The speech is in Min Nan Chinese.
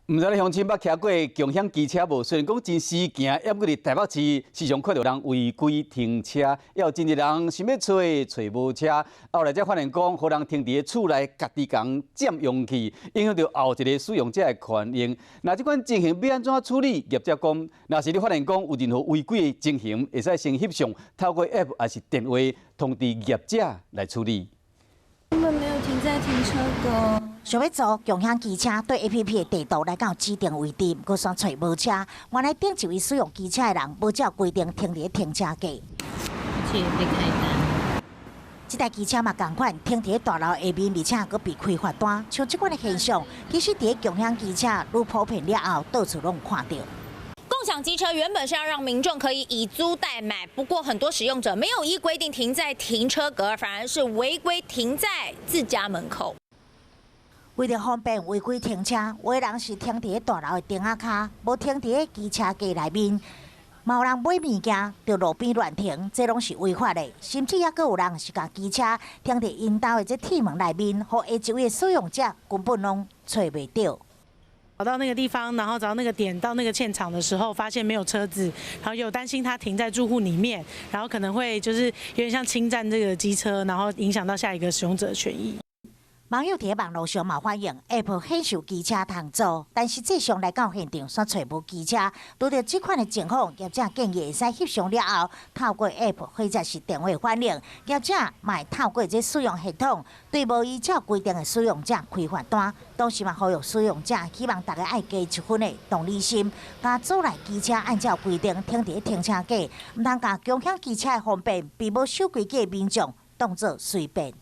毋知你鄉親捌騎過共享機車無？雖然講真時行，猶閣佇台北市時常看著人違規停車，也有真濟人想欲揣揣無車。後來才發現講，予人停佇厝內，家己共佔用去，影響著後一个使用者的權益。若這款情形欲按怎處理？業者講，若是你發現講有任何違規的情形，會使先翕相，透過 App 抑是電話通知業者來處理。根本沒有停在停車格。想欲租共享機車，對 A P P 的地圖來到指定位置，閣煞揣無車。原來頂一位使用機車的人無照規定停佇停車格。而且被開單。這台機車嘛仝款停佇大樓下面，而且閣被開罰單。像這款的現象，其實佇共享機車愈普遍了後，到處攏看著。共享機車原本是要讓民眾可以以租代買，不過很多使用者沒有依規定停在停車格，反而是違規停在自家門口。為著方便違規停車，有的人是停佇大樓的頂仔跤，無停佇機車格內面。嘛有人買物件，佇路邊亂停，這攏是違法的。甚至猶閣有人是共機車停佇𪜶兜的這鐵門內面，予下一位的使用者根本攏揣袂著。找到那個地方，然後找到那個點，到那個現場的時候，發現沒有車子，然後又擔心他停在住戶裡面，然後可能會就是有點像侵佔這個機車，然後影響到下一個使用者的權益。網友佇網路上嘛反映，App 顯示機車通租，但實際上來到現場，煞揣無機車。拄著這款的情況，業者建議會使翕相了後，透過 App 或者是電話反映，業者嘛會透過這使用系統，對無依照規定的使用者開罰單。同時嘛呼籲使用者，希望大家愛加一分的同理心，共租來機車按照規定停佇停車格，毋通共共享機車的方便，被無守規矩的民眾當做隨便。